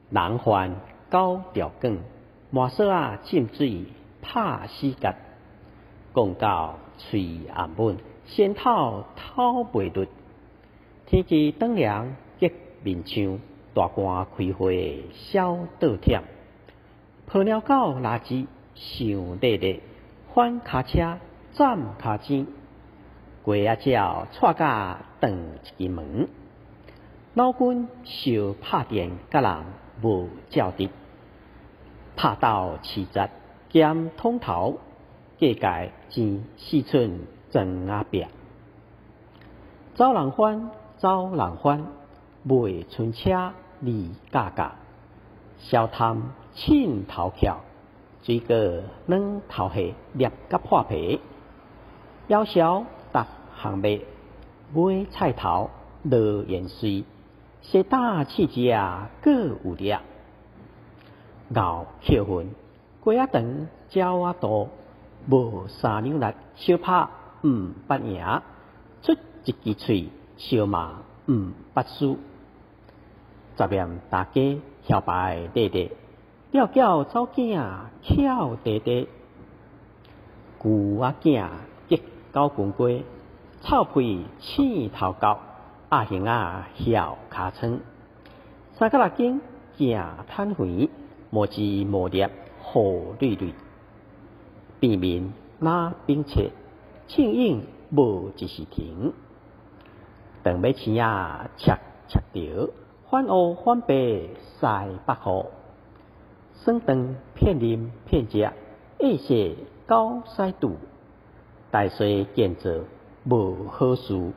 人犯狗吊管，麻索仔浸水拍死结，讲到喙暗吻，仙透透袂甩。天气轉涼激面像，大官開會小倒忝。抱貓狗垃圾傷熱熱，翻跤車斬跤尖，雞仔鳥掣甲斷一支毛。腦筋相拍電，佮人無照得。拍鬥飼節兼統頭，過界錢四寸磚仔壁。走人番，走人番，賣春車二價價。小貪凊頭翹，水果軟頭皮，捏甲破皮。枵潲逐項賣，買菜頭落鹽水，西打試食閣有掠。熬歇雲，雞仔腸，鳥仔肚，無三兩力，相拍毋捌贏，出一支喙，相罵毋捌輸。十念大家搖擺熱熱，了繳走囝巧弟弟，龜仔囝激九斤雞，臭屁醒頭狗，鴨形仔翹尻川，三角六經行坦園，無枝無葉雨蕊蕊，變面若冰切，慶應無一時停，長尾青仔赤赤著，反烏反白西北雨，耍長騙啉騙食，下世狗屎肚，大細建造無好事。